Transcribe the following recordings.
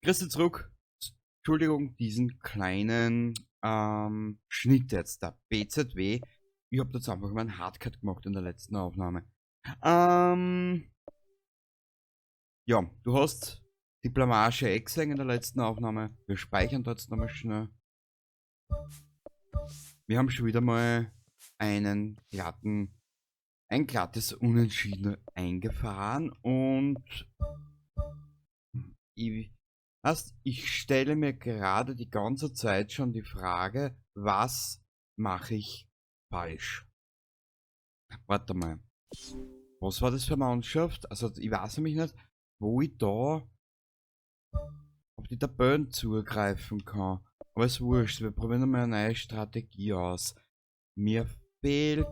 Grüß dich zurück. Entschuldigung, diesen kleinen Schnitt jetzt, der BZW. Ich hab jetzt einfach mal einen Hardcut gemacht in der letzten Aufnahme. Ja, du hast die Blamage eh gesehen in der letzten Aufnahme. Wir speichern da jetzt nochmal schnell. Wir haben schon wieder mal ein glattes Unentschieden eingefahren und ich stelle mir gerade die ganze Zeit schon die Frage, was mache ich falsch? Warte mal. Was war das für eine Mannschaft? Ich weiß nämlich nicht, wo ich da auf die Tabellen zugreifen kann. Aber ist wurscht, wir probieren mal eine neue Strategie aus. Mir fehlt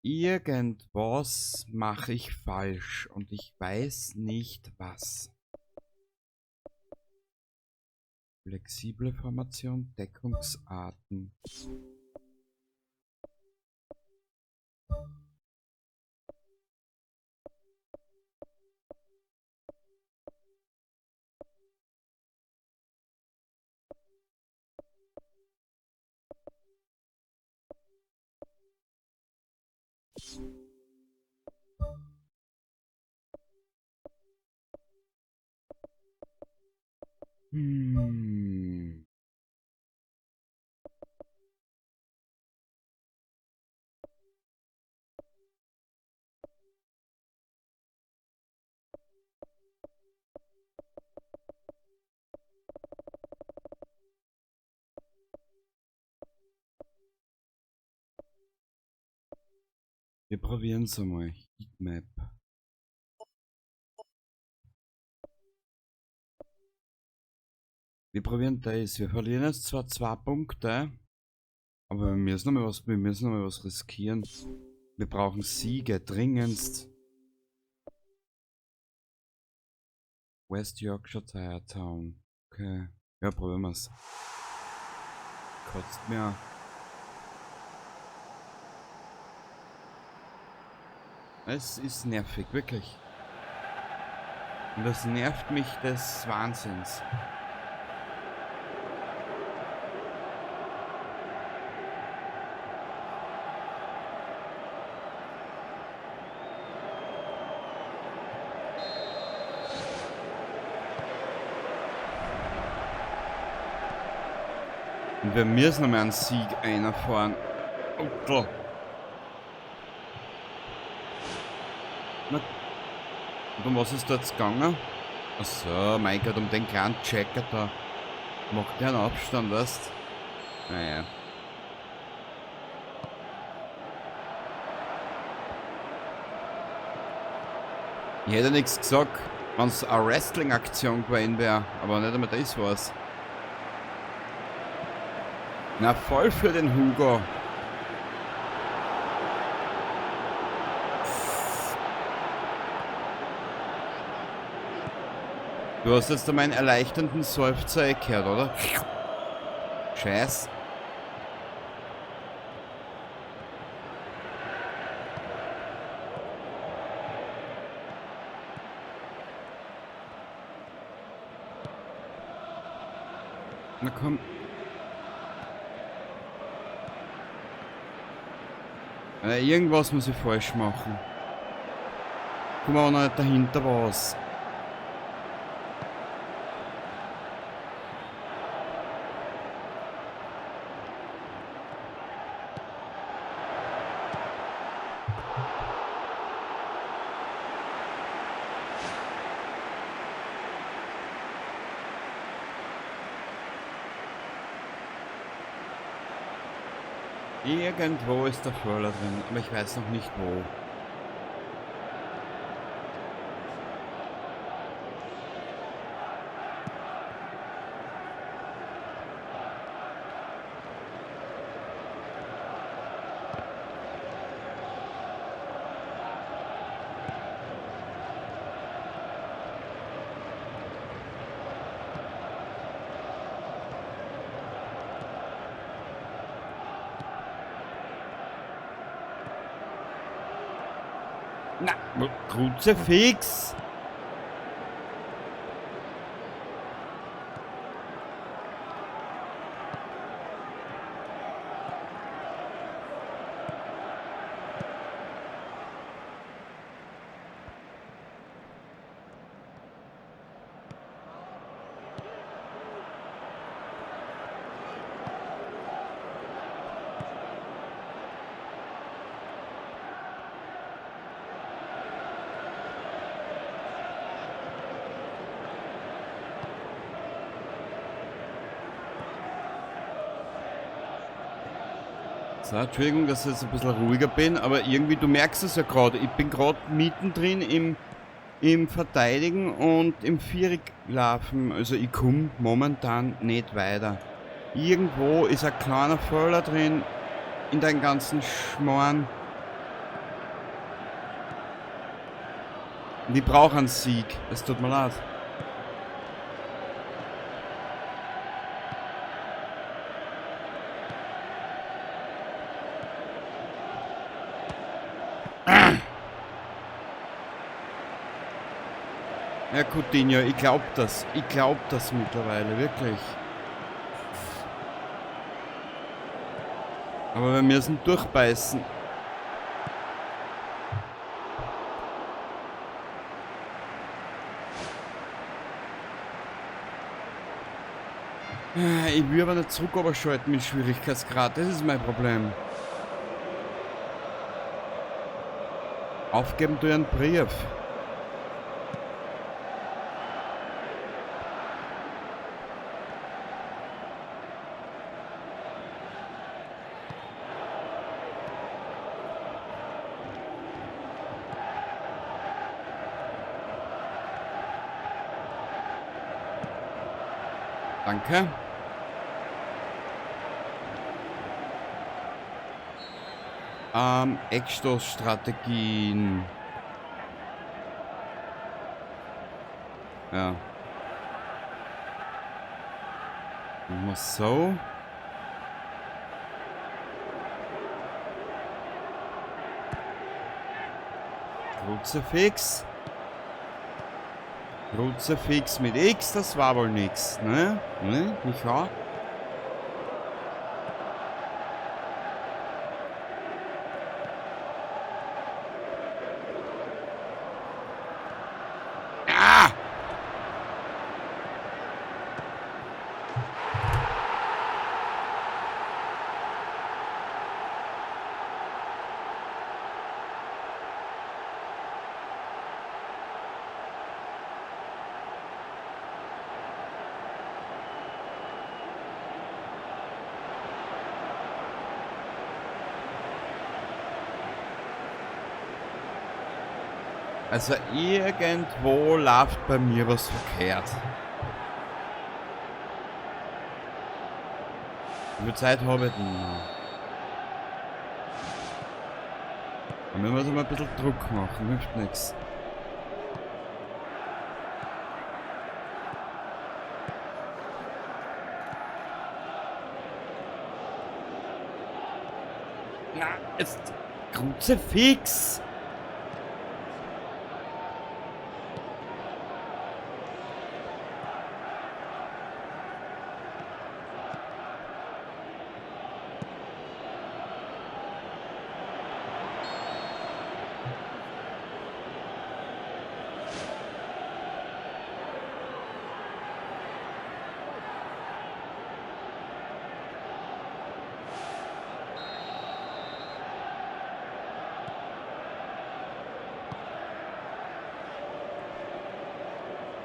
irgendwas mache ich falsch und ich weiß nicht was. Flexible Formation, Deckungsarten. Wir probieren's einmal. Heatmap. Wir probieren das. Wir verlieren jetzt zwar 2 Punkte, aber wir müssen noch mal was, wir müssen noch mal was riskieren. Wir brauchen Siege, dringendst. West Yorkshire Tire Town. Okay. Ja, probieren wir's. Kotzt mir. Es ist nervig, wirklich. Und das nervt mich des Wahnsinns. Und wir müssen nochmal einen Sieg einfahren. Oh, klar. Na, und um was ist da jetzt gegangen? Achso, mein Gott, um den kleinen Checker da. Macht der einen Abstand, weißt? Naja. Ich hätte nichts gesagt, wenn's eine Wrestling-Aktion gewesen wär, aber nicht einmal das war's. Na, voll für den Hugo. Du hast jetzt einmal einen erleichternden Seufzer gehört, oder? Scheiß. Na komm. Irgendwas muss ich falsch machen. Guck mal, noch nicht dahinter was. Irgendwo ist der Fehler drin, aber ich weiß noch nicht wo. Na, Kruzifix! So, Entschuldigung, dass ich jetzt ein bisschen ruhiger bin, aber irgendwie, du merkst es ja gerade, ich bin gerade mittendrin im Verteidigen und im Viereck laufen. Also ich komm momentan nicht weiter. Irgendwo ist ein kleiner Fehler drin in deinen ganzen Schmarrn. Und ich brauche einen Sieg. Es tut mir leid. Ja, Coutinho, ich glaub das. Ich glaub das mittlerweile, wirklich. Aber wir müssen durchbeißen. Ich will aber nicht zurück überschalten mit Schwierigkeitsgrad. Das ist mein Problem. Aufgeben durch einen Brief. Danke. Eckstoßstrategien. Ja. Machen wir so. Kruzifix. Kruzifix mit X, das war wohl nix, ne? Ne? Nicht wahr? Ah! Also irgendwo läuft bei mir was verkehrt. Wie viel Zeit habe ich denn noch? Da müssen wir uns mal ein bisschen Druck machen, hilft nix. Na, jetzt Kruzifix!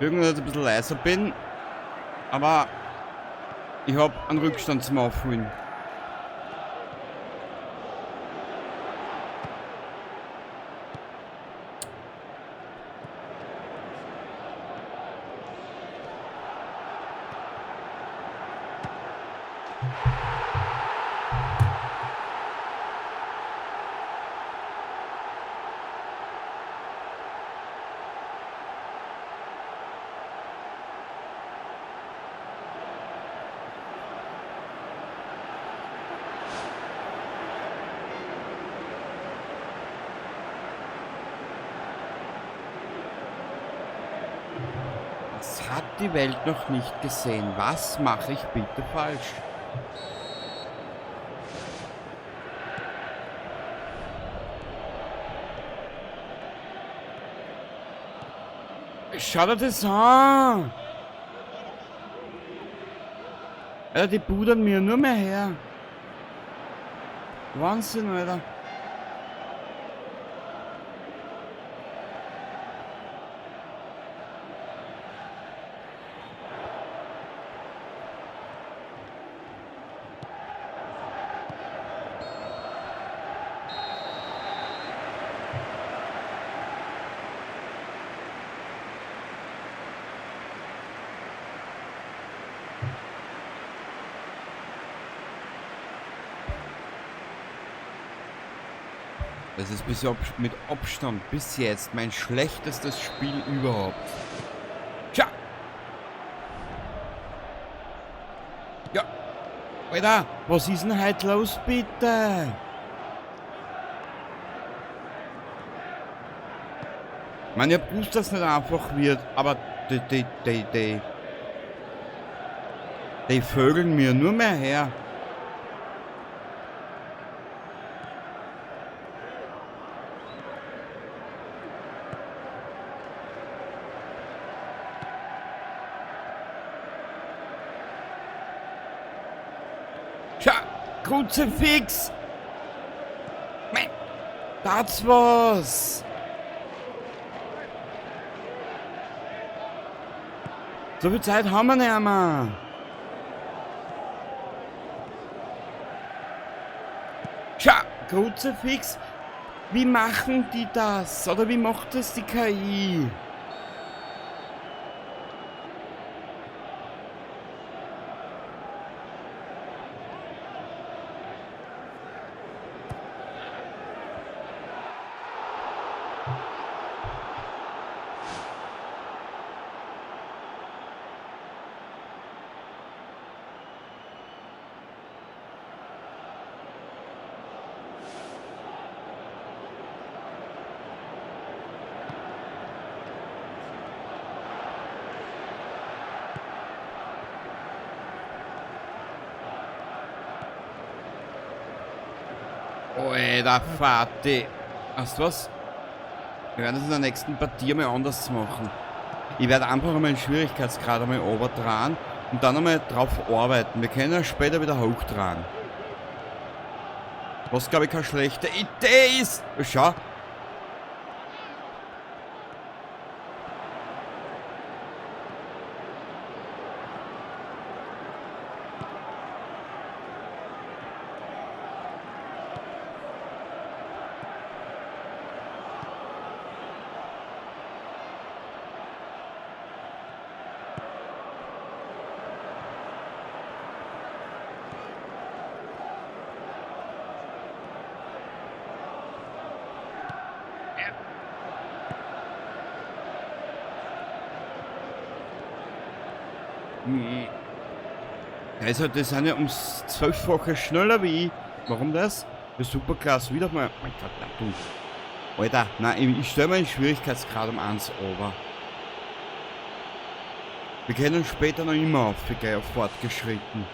Irgendwann, dass ich ein bisschen leiser bin, aber ich hab einen Rückstand zum Aufholen. Das hat die Welt noch nicht gesehen. Was mache ich bitte falsch? Schau dir das an! Alter, die pudern mir nur mehr her. Wahnsinn, Alter. Das ist bis mit Abstand bis jetzt mein schlechtestes Spiel überhaupt. Tja! Ja! Alter, was ist denn heute los, bitte? Ich meine, ich hab gewusst, dass es nicht einfach wird, aber die vögeln mir nur mehr her. Tja, Kruzifix! Mein, das war's! So viel Zeit haben wir nicht mehr. Tja, Kruzifix, wie machen die das? Oder wie macht das die KI? Alter Vati. Weißt du was? Wir werden das in der nächsten Partie mal anders machen. Ich werde einfach einmal den Schwierigkeitsgrad einmal runterfahren und dann einmal drauf arbeiten. Wir können ja später wieder hochdrehen. Was, glaube ich, keine schlechte Idee ist. Schau. Also, das sind ja ums 12-fache schneller wie ich. Warum das? Das ist Superklasse wieder mal. Mein Gott, nein, du. Alter, nein, ich stelle mir den Schwierigkeitsgrad um 1 runter. Wir können später noch immer auf, gleich auf fortgeschritten.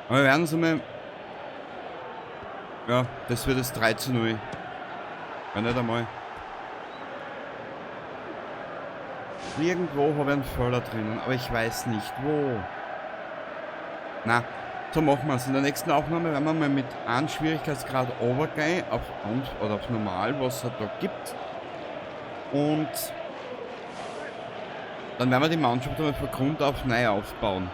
Aber wir werden es einmal. Ja, das wird das 3:0. Ja, nicht einmal. Irgendwo habe ich einen Völler drinnen, aber ich weiß nicht wo. Na, so machen wir's. In der nächsten Aufnahme werden wir mal mit einem Schwierigkeitsgrad runtergehen, auf und oder auf normal, was es halt da gibt. Und dann werden wir die Mannschaft einmal von Grund auf neu aufbauen.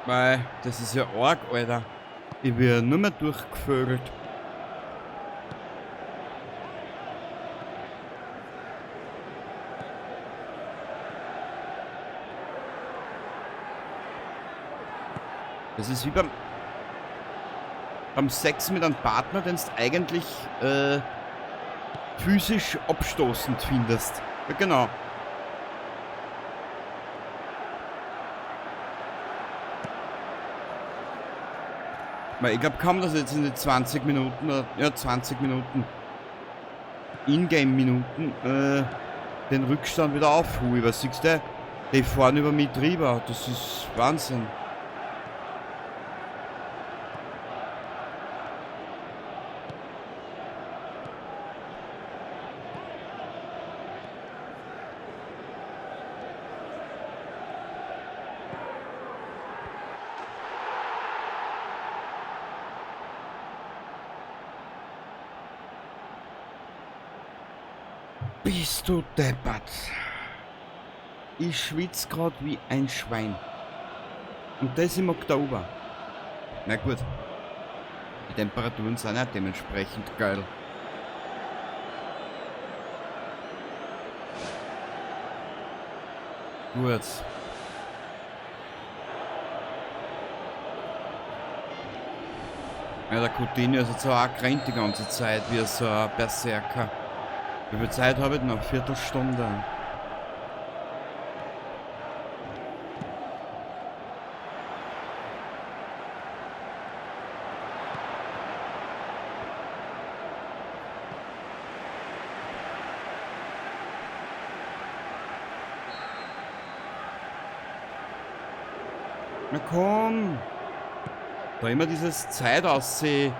Weil, das ist ja arg, Alter. Ich werde nur mehr durchgevögelt. Das ist wie beim Sex mit einem Partner, den du eigentlich physisch abstoßend findest. Ja, genau. Weil ich glaub kaum, dass jetzt in die 20 Minuten, oder, ja, 20 Minuten Ingame-Minuten, den Rückstand wieder aufhole. Was siehst du? Die fahren über mich drüber. Das ist Wahnsinn. Bist du deppert? Ich schwitz grad wie ein Schwein. Und das im Oktober. Na gut. Die Temperaturen sind ja dementsprechend geil. Gut. Ja, der Coutinho ist jetzt auch gerannt die ganze Zeit, wie so ein Berserker. Wie viel Zeit habe ich noch? Viertelstunde. Na komm! Da immer dieses Zeit auszögern,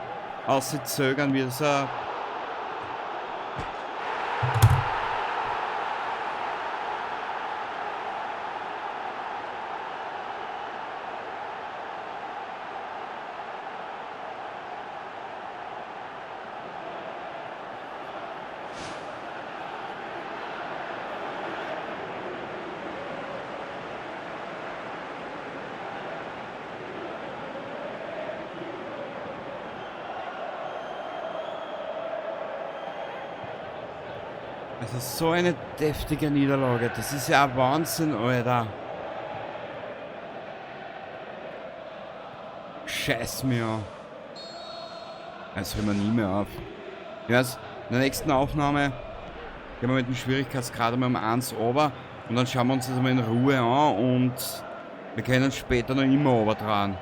wie so. Es ist so eine deftige Niederlage. Das ist ja ein Wahnsinn, Alter. Scheiß mir an. Das hören wir nie mehr auf. Ja, in der nächsten Aufnahme gehen wir mit dem Schwierigkeitsgrad einmal um 1 runter und dann schauen wir uns das einmal in Ruhe an und wir können später noch immer runtertragen.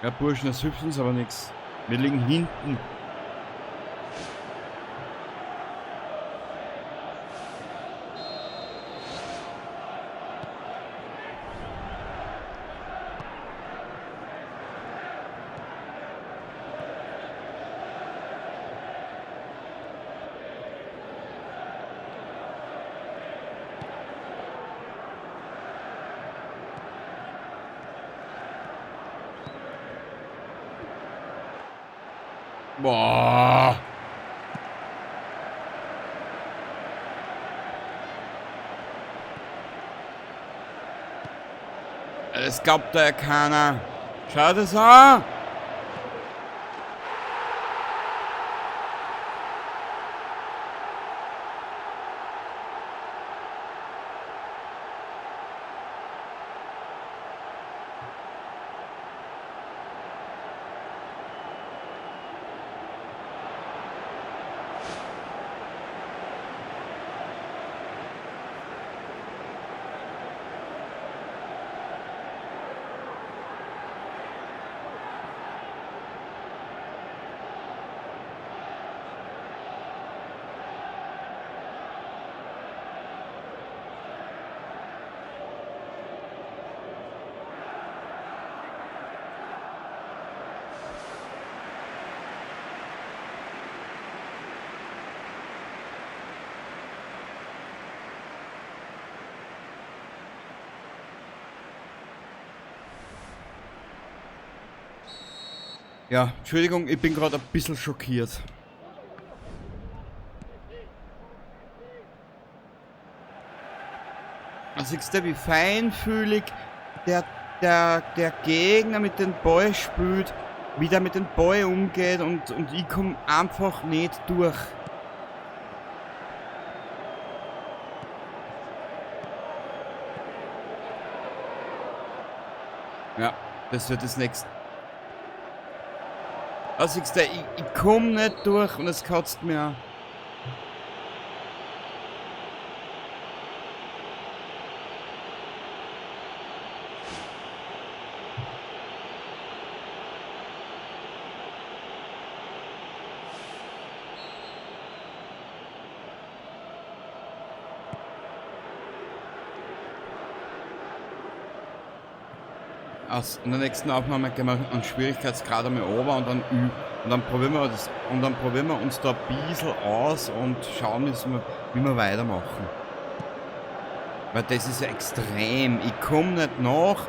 Ja, Burschen, das hilft uns aber nichts. Wir liegen hinten. Boah. Das glaubt da ja keiner. Schau das an! Ja, Entschuldigung, ich bin gerade ein bisschen schockiert. Also siehst du, wie feinfühlig der Gegner mit dem Ball spielt, wie der mit dem Ball umgeht und ich komm einfach nicht durch. Ja, das wird das nächste. Also siehst du, ich komm nicht durch und es kotzt mir an. Also in der nächsten Aufnahme gehen wir einen Schwierigkeitsgrad einmal runter und dann und dann probieren wir das, und dann probieren wir uns da ein bisschen aus und schauen, wie wir weitermachen. Weil das ist ja extrem. Ich komme nicht nach.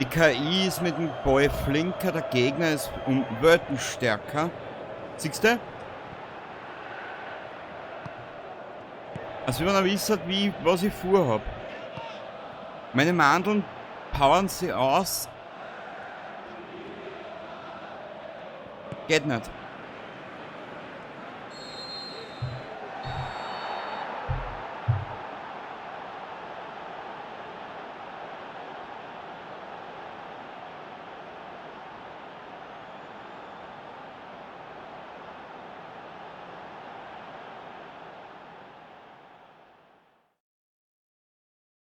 Die KI ist mit dem Ball flinker, der Gegner ist um Welten stärker. Siehst du? Als wenn man wissen, wie, was ich vorhab. Meine Mandeln powern sie aus. Geht nicht.